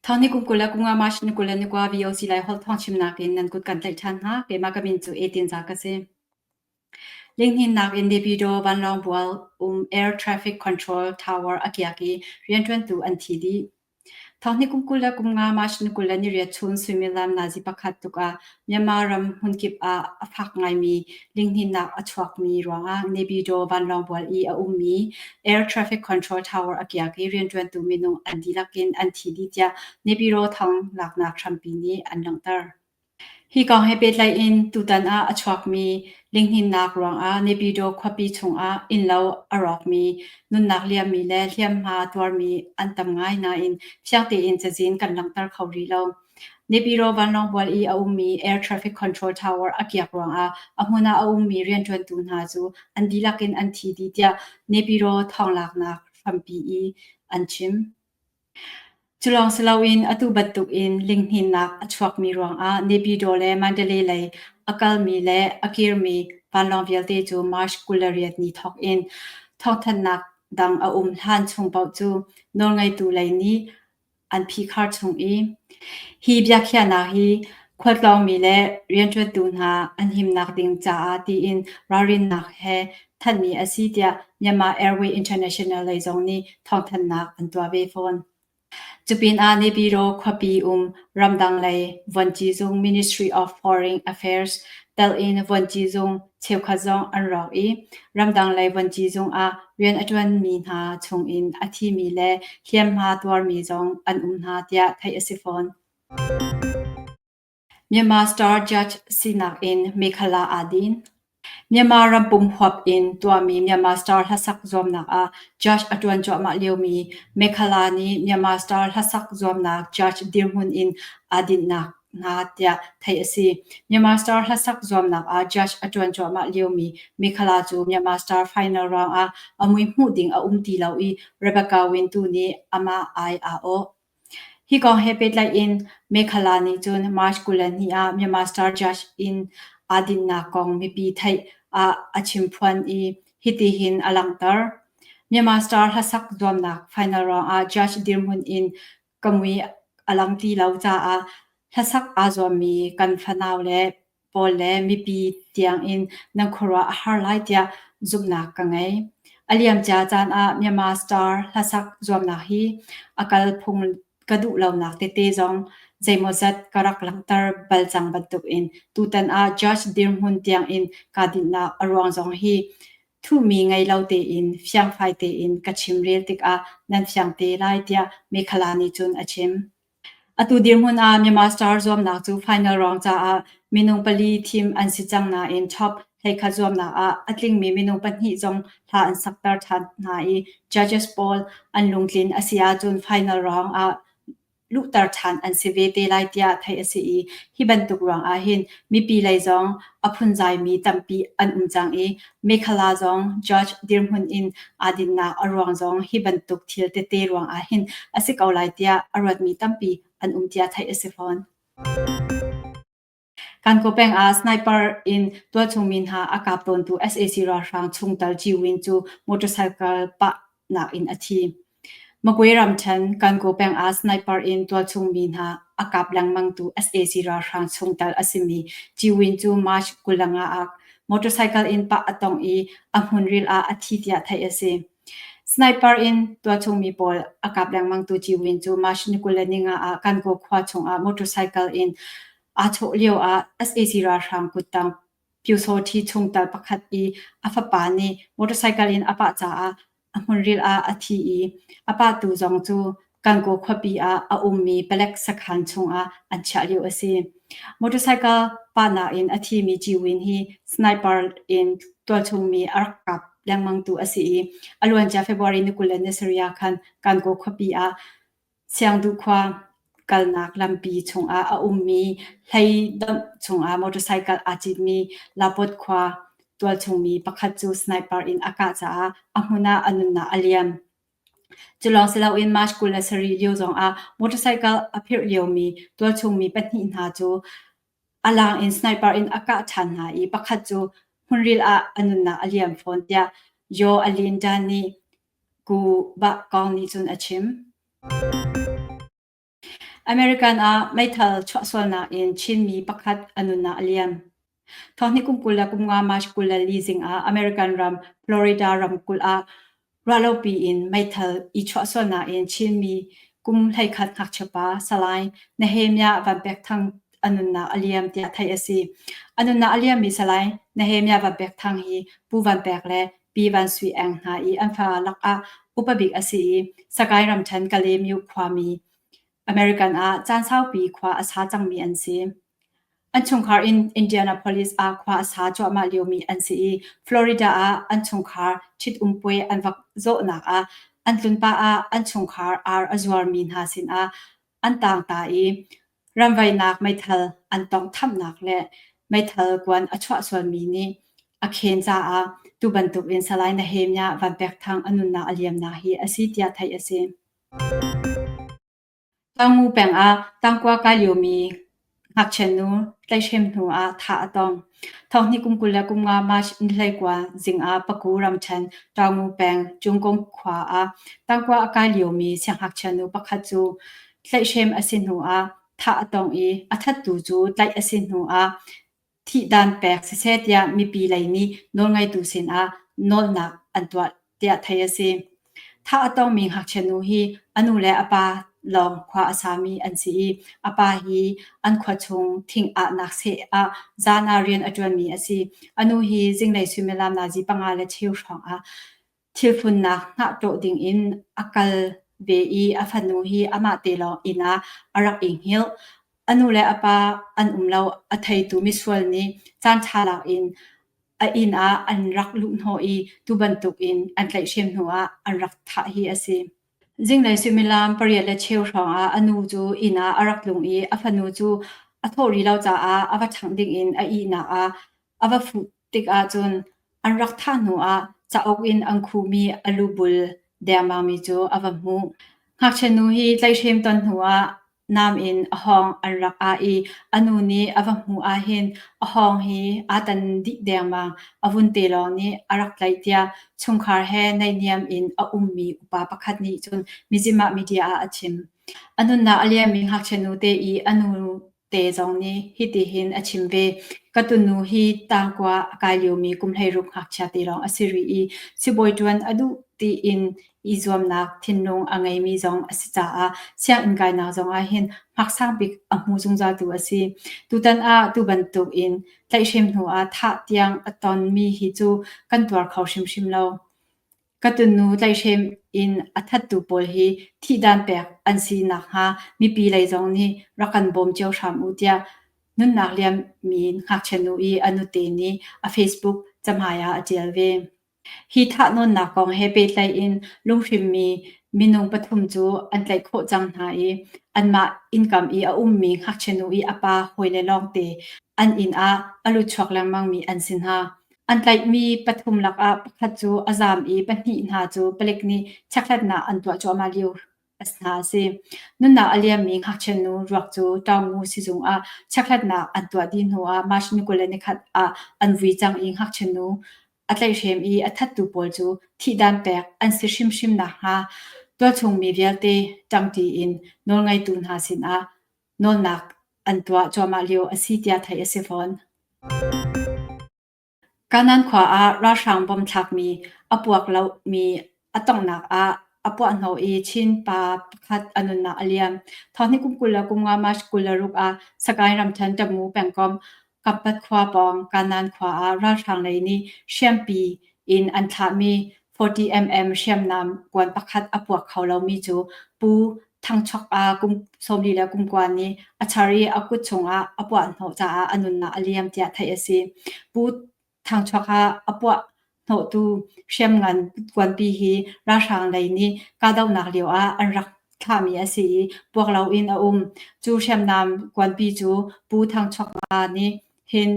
Thawngni kum 20 le kum nga March ni 20 le ni kua VOC Lai holh thawng chimnak in nan kut kan tlaih ṭhan hna. Keimah ka min cu Etin Za ka si. Lihninnak in Naypyidaw vanlawng bual um Air Traffic Control Tower a kiak i rianṭuantu an thi dih. Thawngni kum 20 le kum nga March ni 20 le niriat chun suimilam nazi pakhat tuk ah Myanmar ram hmunkip ah a fak ngaimi lihninnak a chuakmi ruangah Naypyidaw vanlawng bual i a ummi Air Traffic Control Tower a kiak i rianṭuantu minung an dihlak in an thi dih tiah Naypyidaw thong laknak hrampi nih an langhter. Hi kong he pehtlai in tutan ah a chuakmi lihninnak ruangah Naypyidaw khuapi chungah innlo a rawkmi, nunnak liammi le hliamhma tuarmi an tam ngai nain fiang tein cazin kan langhter kho rih lo. Naypyidaw vanlawng bual i a ummi Air Traffic Control Tower a kiak ruangah a hmun ah a ummi rianṭuantu hna cu an dihlak in an thi dih tiah Naypyidaw thawnglaknak hrampi i an chim. Cu lawng si loin atu bantukin lihninnak a chuakmi ruangah Naypyidaw le Mandalay lei a kalmi le a kirmi vanlawng vialte cu March 28 ni thawk in thawngthanhnak dang a um hlan chung paoh cu nawlngeitu lei nih an phihkhar chung i hi biakhiahnak hi khualtlawngmi le rianṭuantu hna an himnak ding caah tiin ralrinnak he thanhmi a si tiah Myanmar Airway International lei zong nih thawngthanhnak an tuah ve fawn. Cupinah Naypyidaw khuapi um ramdang lei vuanci zung Ministry of Foreign Affairs telh in vuanci zung cheukhat zong an rawk i ramdang lei vuanci zung ah rian a ṭuanmi hna chungin a thimi le hliamhma tuarmi zong an um hna tiah theih a si fawn. Myanmar Star Judge sinak in Mekhala aa din. Myanmar rampum huap in tuahmi Myanmar Star hlasak zuamnak ah judge a ṭuan cuahmah liomi Mekhala nih Myanmar Star hlasak zuamnak judge dirhmun in aa dinhnak hna tiah theih a si. Myanmar Star hlasak zuamnak ah judge a ṭuan cuahmah liomi Mekhala cu Myanmar Star final round ah a mui hmuh ding a um ti lo i Rebecca Win tu nih amah ai aa awh. Hi kong he pehtlai in Mekhala nih cun March 22 ah Myanmar Star Judge in aa dinhnak kong mipi theih ah a chimphuan i hitihin a langhter. Myanmar Star hlasak zuamnak final round ah judge dirhmun in ka mui a lang ti lo caah hlasak aa zuammi kan fanau le pawl le mipi tiangin nan khuaruah a har lai tiah zumhnak ka ngei. A liamcia caan ah Myanmar Star hlasak zuamnak hi a kal phung ka duh lonak tete zong zeimawzat ka rak langhter bal cang bantukin tutan ah judge dirhmun tiangin kaa dinhnak a ruang zong hi thuhmi ngei lo tein fiangfai tein ka chimrel tikah nan fiang te lai tiah Mekhala nih cun a chim. Atu dirhmun ah Myanmar Star zuamnak cu final round caah minung pali thim an si cang nain top 11 zuamnak ah a tlingmi minung pahnih zong hla an sakter ṭhan hna i judges pawl an lungtlin a si ahcun final round ah luhter ṭhan an si ve te lai tiah theih a si i hi bantuk ruang ah hin mipi lei zong a phunzaimi tampi an um cang i Mekhala zong judge dirhmun in aa dinhnak a ruang zong hi bantuk thil tete ruang ah hin a si ko lai tiah a ruatmi tampi an um tiah theih a si fawn. Kankaw peng ah sniper in tualchung mi hna a kap tawntu sac ralhrang chungtel Gyi Win cu motorcycle pahnak in a thi. Magwe ramṭhen Kankaw peng ah sniper in tualchung mi hna a kap lengmangtu sac ralhrang chungtel a simi Gyi Win cu March 25 ah motorcycle in pah a tong i a hmunril ah a thi tiah theih a si. Sniper in tualchung mi pawl a kap lengmangtu Gyi Win cu March ni 25 ah Kankaw khua chungah motorcycle in aa chawh lio ah sac ralhrang kuttang Pyusawṭhi chungtel pakhat i a fapa nih motorcycle in a pah caah a hmunril ah a thi i a pahtu zong cu Gangaw khuapi ah a ummi palek sakhan chungah an chiah lio a si. Motorcycle pahnak in a thimi Gyi Win hi sniper in tualchungmi a rak kap lengmangtu a si i a luancia February ni 27 ah khan Gangaw khuapi ah Siangduh khua kalnak lampi chungah a ummi hleidomh chungah motorcycle aa citmi Lapawt khua tualchungmi pakhat cu sniper in a kah caah a hmun ah a nunnak a liam. Cu lawng si loin March 27 lio zongah motorcycle a phirh liomi tualchungmi pahnih hna cu a laang in sniper in a kah ṭhan hna i pakhat cu hmunril ah a nunnak a liam fawn tiah. Yaw Alin Dan nih Ku Bah Kong nih cun a chim. American ah meithal chuahsualnak in Chinmi pakhat a nunnak a liam. Thawhni kum 25 March 24 zing ah American ram Florida ramkulh ah ruahlopi in meithal i chuahsualnak in Chinmi kum 11 ngakchia pa Salai Nehemiah Van Pek Thang a nunnak a liam tiah theih a si. A nunnak a liammi Salai Nehemiah Van Pek Thang hi Pu Van Pek le Pi Van Sui Eng hna i an fa lakah upa bik a si i Sagaing ramṭhen Kalaymyo khuami American ah caan saupi khua a sa cangmi an si. An chungkhar in Indianapolis ah khua a sa cuahmah liomi an si i Florida ah an chungkhar ṭhitum puai an va zawhnak ah an tlun pah ah an chungkhar ar a zuarmi hna sinah an tangta i ramvaihnak meithal an tawnghthamnak le meithal kuan a chuah sualmi nih a khen caah tu bantuk in Salai Nehemiah Van Pek Thang a nunnak a liamnak hi a si tiah theih a si. Taungu peng ah tangkua kai liomi ngakchia nu tlaihhrem hnu ah thah a tong. Thawhni kum 25 March ni 19 zing ah Paku ramṭhen Taungu peng Cungkung khua ah tangkua a kai liomi siangngakchia nu pakhat cu tlaihhrem a si hnu ah thah a tong i a thattu cu tlaih a si hnu ah thihdan pek siseh tiah mipi lei nih nawlngeitu sinah nawlnak an tuah tiah theih a si. Thah a tongmi ngakchia nu hi a nu le a pa lawng khua a sami an si i a pa hi an khua chung thing ahnak seh ah zan ah rian a ṭuanmi a si. A nu hi zinglei suimilam nazi panga le cheu hrawng ah thilfunnak hnahṭawh dingin a kal ve i a fanu hi amah te lawng inn ah a rak i hngilh. A nu le a pa an um lo a theitu misual nih caanṭha lak in a inn ah an rak luhhnawh i tu bantukin an tlaihhrem hnu ah an rak thah hi a si. Zinglei suimilam pariat le cheu hrawngah a nu cu inn ah a rak tlung i a fanu cu a thawh rih lo caah a va ṭhangh dingin a ihnak ah a va fuh tikah cun an rak thah hnu ah cauk in an khuhmi a lubul dengmangmi cu a va hmuh. Ngakchia nu hi tlaihhrem ton hnu ah nam in a hawng an rak ah i a nu nih a va hmuh ahhin a hawng hi aa tan dih dengmang, a vun te lawng nih a rak tlaih tiah chungkhar he naihniam in a ummi upa pakhat nih cun Mizzima media ah a chim. A nunnak a liammi ngakchia nute i a nu te zong nih hitihin a chim ve. Ka tunu hi tangkua a kai liomi kum 16 ngakchia te lawng a si rih i sibawi ṭuan a duh tiin i zuamnak thinlung a ngeimi zong a si caah sianginn kainak zong ah hin hmaksang bik a hmu zungzaltu a si. Tutan ah tu bantuk in tlaihhrem hnu ah thah tiang a tonmi hi cu kan tuar kho hrimhrim lo. Ka tunnu tlaihhrem in a thattu pawl hi thihdan pek an si nakhnga mipi lei zong nih rak kan bawm cio hram u tiah nunnak liammi ngakchia nu i a nute nih a Facebook cahmai ah a ṭial ve. Hi thahnawnnak kong he pehtlaih in lunghrinmi minung pathum cu an tlaih khawh cang hna i anmah innkam i a ummi ngakchia nu i a pa hawile lawngte an inn ah a lutchuak lengmangmi an si hna. An tlaihmi pathum lakah pakhat cu a zaam i pahnih hna cu palik nih chekhlatnak an tuah cuahmah lio hna a si. Nunnak a liammi ngakchia nu ruak cu Taungu sizung ah chekhlatnak an tuah dih hnu ah March ni 21 ah an vui cang i ngakchia nu a tlaihhrem i a thattu pawl cu thihdan pek an si hrimhrim nakhnga tualchung mi vialte ṭangṭi in nawlngeitu hna sinah nawlnak an tuah cuahmah lio a si tiah theih a si fawn. Kanan khua ah ralhrang bom thlakmi a puak lomi a tonghnak ah a puahhnawh i Chin pa pakhat a nunnak a liam. Thawhni kum 25 March 26 ah Sagaing ramṭhen Tamu pengkomh Kappat khua pawng Kanan khua ah ralhrang lei nih hriampi in an thlahmi 40mm hriamnam kuan pakhat a puak kho lomi cu Pu Thang Chok A kum 49 nih a char i a kut chungah a puahhnawh caah a nunnak a liam tiah theih a si. Pu Thang Chok A a puah hnawhtu hriamngan kuanpi hi ralhrang lei nih kahdohnak lio ah an rak thlahmi a si i puak loin a um. Cu hriamnam kuanpi cu Pu Thang Chok A nih hin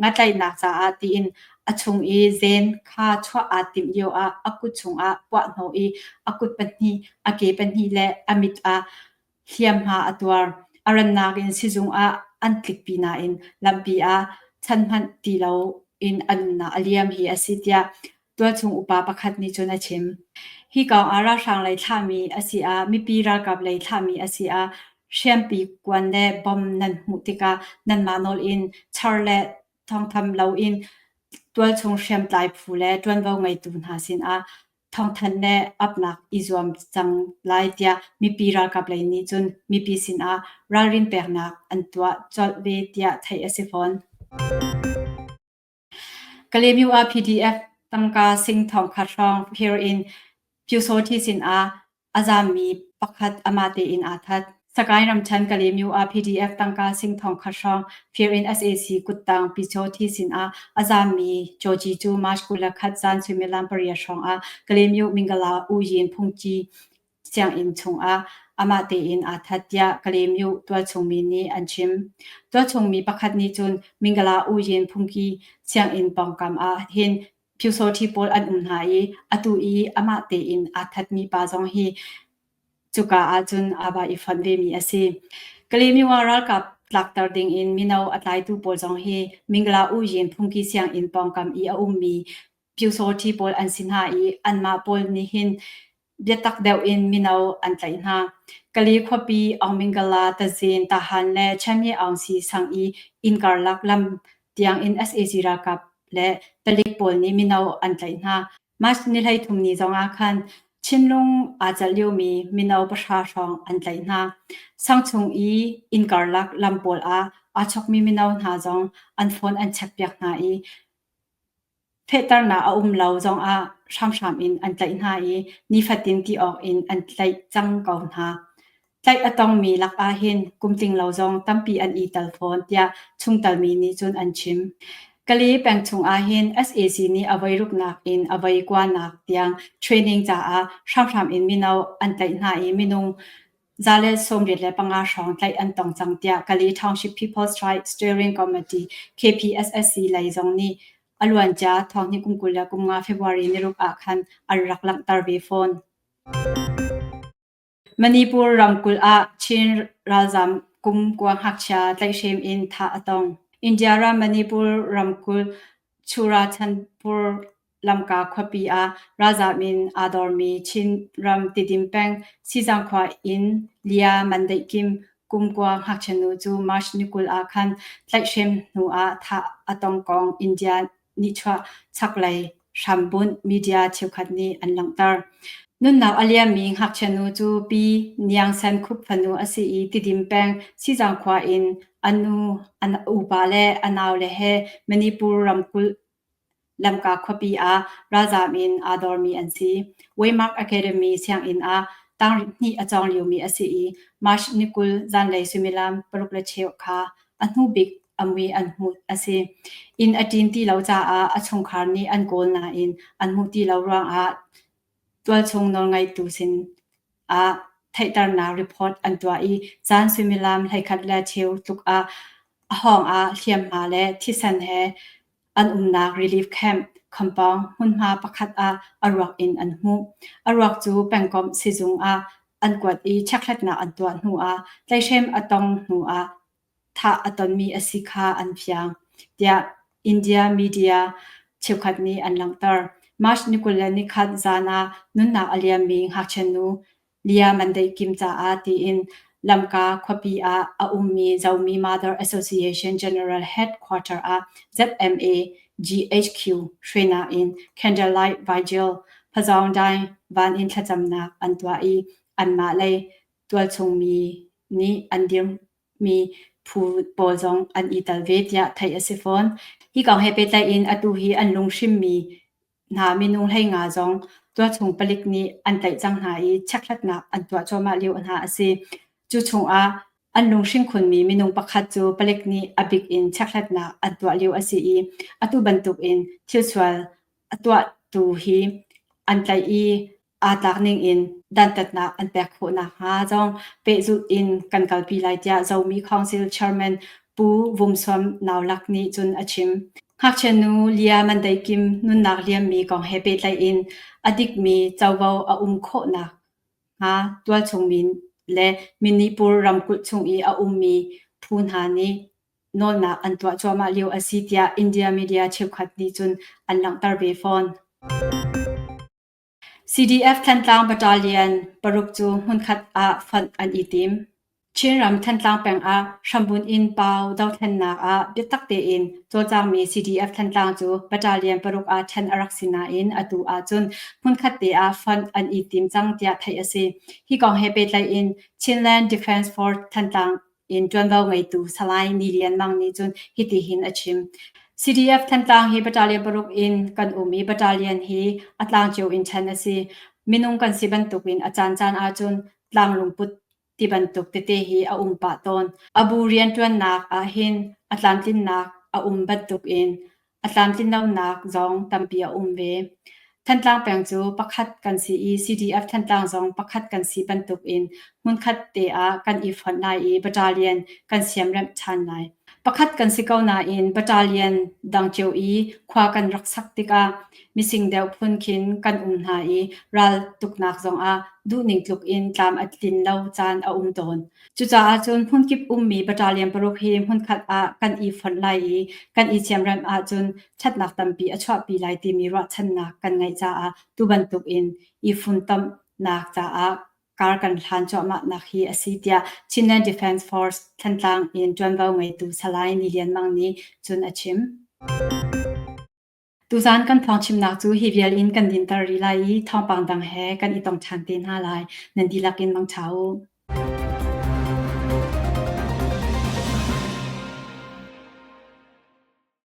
ngatlaihnak caah tiin a chung i zen kha chuah aa timh lioah a kut chungah puahhnawh i a kut pahnih, a ke pahnih le a mit ah hliamhma a tuar. A rannak in sizung ah an tlikpi nain lampi ah chan hmanh ti loin a nunnak a liam hi a si tiah tual. tualchung upa pakhat nih cun a chim. Hi kong ah ralhrang lei thlahmi a si ah mipi ralkap lei thlahmi a si ah hriampi kuan le bom nan hmuh tikah nanmah nawl in char le thawngtham loin tualchung hriamtlai phu le ṭuanvo ngeitu hna sinah thawngthanh le apnak i zuam cang lai tiah mipi ralkap lei nih cun mipi sinah ralrin peknak an tuah colh ve tiah theih a si fawn. Kalaymyo ah PDF tangka sing thongkhat hrawng phir in Pyusawhti sinah a zaammi pakhat amah tein aa that. Sagaing ramṭhen Kalaymyo ah PDF tangka sing thongkhat hrawng fir in sac kuttang Pyusawhti sinah a zaammi Georgie cu March 21 zan suimilam pariat hrawng ah Kalaymyo Mingala U Yin Phungki sianginn chungah amah tein aa that tiah Kalaymyo tualchungmi nih an chim. Tualchungmi pakhat nih cun Mingala U Yin Phungki sianginn pawngkam ah hin Pyusawṭhi pawl an um hna i atu i amah tein aa thatmi pa zong hi cuka ahcun aa va i fonh vemi a si. Kalaymyo ah ralkap tlakter dingin mino a tlaitu pawl zong hi Mingla U Yin Phungki sianginn pawngkam i a ummi Pyusawṭhi pawl an si hna i anmah pawl nih hin biatak deuh in mino an tlaih hna. Kali khuapi Aungmingala, Tazin, Tahan le Chanmye Aungsi sang i inn karlak lam tiang in sac ralkap le palik pawl nih mino an tlaih hna. March ni 13 ni zong ah khan Chinlung aa celh liomi mino pahra hrawng an tlaih hna. Sang chung i inn karlak lam pawl ah aa chokmi mino hna zong an phone an checkpiak hna i Fehternak a um lo zongah hramhram in an tlaih hna i nifatin ti awk in an tlaih cang ko hna. Tlaih a tongmi lakah hin kum tling lo zong tampi an i tel fawn tiah chungtelmi nih cun an chim. Kali peng chung ahhin sac nih a voi ruknak in a voi kuanak tiang training caah hramhram in mino an tlaih hna i minung 185 hrawng tlaih an tong cang tiah Kali Township People's Right Steering Committee KPSSC lei zong nih a luancia thawng kum 25 February niruk ah khan an rak langhter ve fawn. Manipur ramkulh ah Chin ralzaam kum kua ngakchia tlaihhrem in thah a tong. India ram Manipur ramkulh Churachandpur Lamka khuapi ah ralzaam in aa dormi Chinram Tidim peng Sizang khua in Lia Mandaih Kim kum kua ngakchia nu cu March ni 20 ah khan tlaihhrem hnu ah thah a tong kong India nichuah chaklei hrambunh media cheukhat nih an langhter. Nunnak a liammi ngakchia nu cu Pi Niang San Khup fanu a si i Tidim peng Sizang khua in a nu, a upa le a naule he Manipur ramkulh Lamka khuapi ah ralzaam in aa dormi an si. Waymark Academy sianginn ah tanghnih a cawng liomi a si i March ni 20 zanlei suimilam paruk le cheu kha a hnu bik a mui an hmuh a si. Inn a ṭin ti lo caah a chungkhar nih an kawl nain an hmuh ti lo ruangah tualchung nawlngeitu sin ah theihternak report an tuah i zan suimilam 11 le cheu tluk ah a hawng ah hliamhma le thisen he an umnak relief camp compound hmunhma pakhat ah a ruak in an hmuh. A ruak cu pengkomh sizung ah an kuat i chekhlatnak an tuah hnu ah tlaihhrem a tong hnu ah thah a tonmi a si kha an fiang, tiah India media cheukhat nih an langhter. March ni 21 zan ah nunnak a liammi ngakchia nu Lia Mandaih Kim caah tiin Lamka khuapi ah a ummi Zomi Mother Association General Headquarter ah ZMA GHQ hruainak in Candlelight Vigil Phazaungdaing van in thlacamnak an tuah i anmah lei tualchung mi nih an dirhmi phu pawl zong an i tel ve tiah theih a si fawn. Hi kong he pehtlai in atu hi an lunghrimmi hna minung 15 zong tualchung palik nih an tlaih cang hna i chekhlatnak an tuah cuahmah lio hna a si. Cu chungah an lunghring khunmi minung pakhat cu palik nih a bik in chekhlatnak an tuah lio a si i atu bantukin thilsual a tuahtu hi an tlaih i aa tlak ning in dantatnak an pek khawh nakhnga zong pehzulh in kan kalpi lai tiah Zomi Council Chairman Pu Vum Suam Naulak nih cun a chim. Ngakchia nu Lia Mandai Kim nunnak liammi kong he pehtlaih in a dikmi covo a um khawh nakhnga tualchung mi le Manipur ramkulh chung i a ummi phu hna nih nawlnak an tuah cuahmah lio a si tiah India media cheukhat nih cun an langhter ve fawn. CDF Thantlang Battalion paruk cu hmunkhat ah fonh an i tim. Chinram Thantlang peng ah hrambunh in Pau dothlennak ah biatak tein cawlcangmi CDF Thantlang cu battalion paruk ah ṭhen a rak si nain atu ahcun hmunkhat te ah fonh an i tim cang tiah theih a si. Hi kong he pehtlaih in Chinland Defense Force Thantlang in ṭuanvo ngeitu Salai Ni Lian Mang nih cun hitihin a chim. CDF Thantlang hi battalion paruk in kan um i battalion hi a tlang cio in ṭhen a si. Minung kan si bantukin a caancaan ahcun tlang lungput ti bantuk tete hi a um pah tawn. A bu rianṭuannak ahhin a tlamtlinnak a um bantukin a tlamtlinlonak zong tampi a um ve. Thantlang peng cu pakhat kan si i CDF Thantlang zong pakhat kan si bantukin hmunkhat te ah kan i fonh lai i battalion kan siamremh ṭhan lai. Pakhat kan si ko nain battalion dang cio i khua kan rak sak tikah mising deuh phun khin kan um hna i ral tuknak zongah duhning tluk in tlam a tlin lo caan a um tawn. Cucaah cun hmunkip ummi battalion paruk hi hmunkhat ah kan i fonh lai i kan i siamremh ahcun ṭhatnak tampi a chuahpi lai timi ruahchannak kan ngeih caah tu bantuk in i funtomnak caah kar kan hlan cuahmahnak hi a si tiah Chinland Defense Force Thantlang in ṭuanvo ngeitu Salai Ni Lian Mang nih cun a chim. Tuzaan kan thawngchimnak cu hi vial in kan dinter rih lai i thawngpang dang he kan i tong ṭhan te hna lai. Nan dihlak in mangṭha u.